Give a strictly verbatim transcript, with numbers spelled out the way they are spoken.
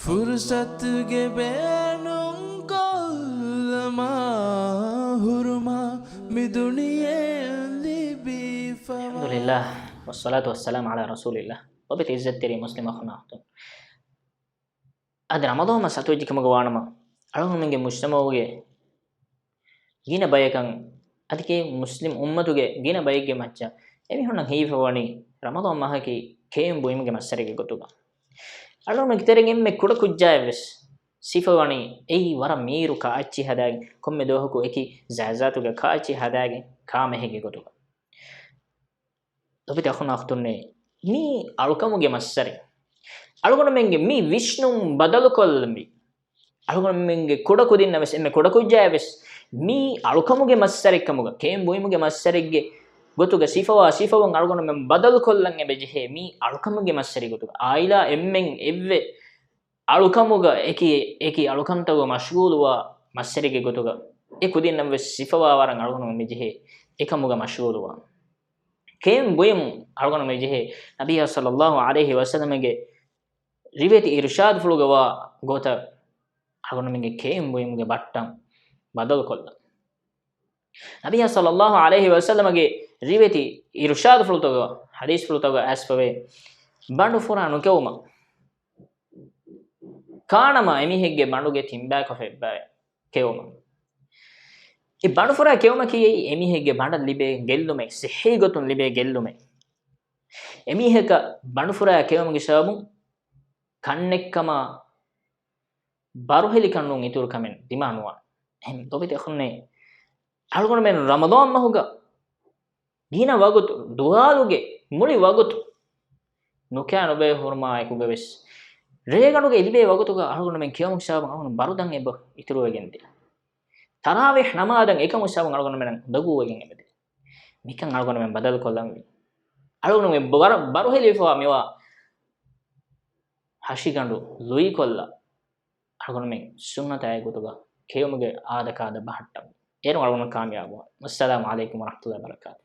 ފުރުސަތުގެ ބޭނުން ކޮށްލަމާ، ހުރުމާ މި ދުނިޔެ ލިބިފަވާ. އަލްޙަމްދުލިއްލާހް، ވައްޞަލާތު ވައްސަލާމު ޢަލާ ރަސޫލިއްލާހް. ލޮބުވެތި އިއްޒަތްތެރި މުސްލިމް އަޚުންނާ އުޚްތުން. އަދި ރަމަޟާން މަސް އަތުވެއްޖެ ކަމުގަ ވާނަމަ، އަޅުގަނޑުމެންގެ މުޖްތަމަޢުގެ ގިނަ ބަޔަކަށް، އަދި މުސްލިމް އުއްމަތުގެ ގިނަ ބައެއްގެ މައްޗަށް އެމީހުންނަށް ހީވެވަނީ ރަމަޟާން މަހަކީ ކެއުން ބުއިމުގެ މައްސަރެއްގެ ގޮތުގަ. އަޅުގަނޑުމެންގެ ތެރެއިން އެންމެ ކުޑަކުއްޖާއެއްވެސް ސިފަވަނީ އެއީ ވަރަށް މީރު ކާއެއްޗިހި ހަދާގެން، ކޮންމެ ދުވަހަކު އެކި ޒާތްޒާތުގަ ކާއެއްޗިހި ހަދާގެން ކާމެހެއްގެ ގޮތުގަ. ލޮބުވެތި އަޚުންނާ އުޚްތުންނޭ، މީ އަޅުކަމުގެ މައްސަރެއް. އަޅުގަނޑުމެންގެ މި ވިސްނުން ބަދަލުކޮށްލަންވީ. އަޅުގަނޑުމެންގެ ކުޑަކުދިންނަށް ވެސް އެންމެ ކުޑަކުއްޖާއަށް ވެސް މީ އަޅުކަމުގެ މައްސަރެއް ކަމުގަ، ކެއުން ބުއިމުގެ މައްސަރެއްގެ ގޮތުގަ ސިފަވާ ސިފަވުން އަޅުގަނޑުމެން ބަދަލުކޮށްލަން އެބަޖެހޭ މީ އަޅުކަމުގެ މައްސަރެއް ގޮތުގަ. އާއިލާ އެންމެން އެއްވެ އަޅުކަމުގަ އެކި، އެކި އަޅުކަންތަކުގަ މަޝްޣޫލުވާ މައްސަރެއްގެ ގޮތުގަ އެ ކުދިންނަށް ވެސް ސިފަވާވަރަށް އަޅުގަނޑުމެން މިޖެހޭ އެކަމުގަ މަޝްޣޫލުވާން. ކެއުން ބުއިމުން އަޅުގަނޑު މިޖެހޭ ނަބިއްޔާ ޞައްލައްލާހު ޢަލައިހި ވަސައްލަމަގެ ރިވެތި އިރުޝާދުފުޅުގަ ވާ ގޮތަށް އަޅުގަނޑުމެންގެ ކެއުން ބުއިމުގެ ބައްޓަން ބަދަލުކޮށްލަން. ނަބިއްޔާ ޞައްލައްލާހު ޢަލައިހި ވަސައްލަމަގެ ރިވެތި އިރުޝާދުފުޅުތަކުގަ، ޙަދީޘްފުޅުތަކުގަ އައިސްފަވޭ، ބަނޑުފުރާ ނުކެއުމަށް، ކާނަމަ އެމީހެއްގެ ބަނޑުގެ ތިންބައިކޮށް އެއްބައި ކެއުމަށް. އެ ބަނޑުފުރާ ކެއުމަކީ އެމީހެއްގެ ބަނޑަށް ލިބޭ ގެއްލުމެއް، ޞިއްޙީ ގޮތުން ލިބޭ ގެއްލުމެއް. އެމީހަކަށް ބަނޑުފުރާ ކެއުމުގެ ސަބަބުން ކަންނެއްކަމާ ބަރުހެލިކަން ނޫން އިތުރު ކަމެއް ދިމާ ނުވާނެ. އެހެން ލޮބުވެތި އަޚުންނޭ، އަޅުގަނޑުމެން ރަމަޟާން މަހުގަ ގިނަ ވަގުތު، ދުވާލުގެ މުޅި ވަގުތު ނުކާ ނުބޭ ހުރުމާ އެކުގަ ވެސް، ރޭގަނޑުގަ ލިބޭ ވަގުތުގަ އަޅުގަނޑުމެން ކެއުމުގެ ސަބަބުން އަޅުގަނޑު ބަރުދަން އެބަ އިތުރުވެގެންދޭ. ތަރާވީޙް ނަމާދަށް އެކަމުގެ ސަބަބުން އަޅުގަނޑުމެން އުނދަގޫވެގެން އެބަދޭ. މިކަން އަޅުގަނޑުމެން ބަދަލުކޮށްލަންވީ. އަޅުގަނޑުމެން ބަރު، ބަރުހެލިފަވާ މިވާ ހަށިގަނޑު ލުއިކޮށްލާ، އަޅުގަނޑުމެން ސުންނަތާއެއް ގޮތުގަ ކެއުމުގެ އާދަކާދަ ބަހައްޓަން. އޭރުން އަޅުގަނޑު ކާމިޔާބުވާން. ވައްސަލާމު ޢަލައިކުމް ވަރަޙްމަތުﷲ ވަބަރަކާތު.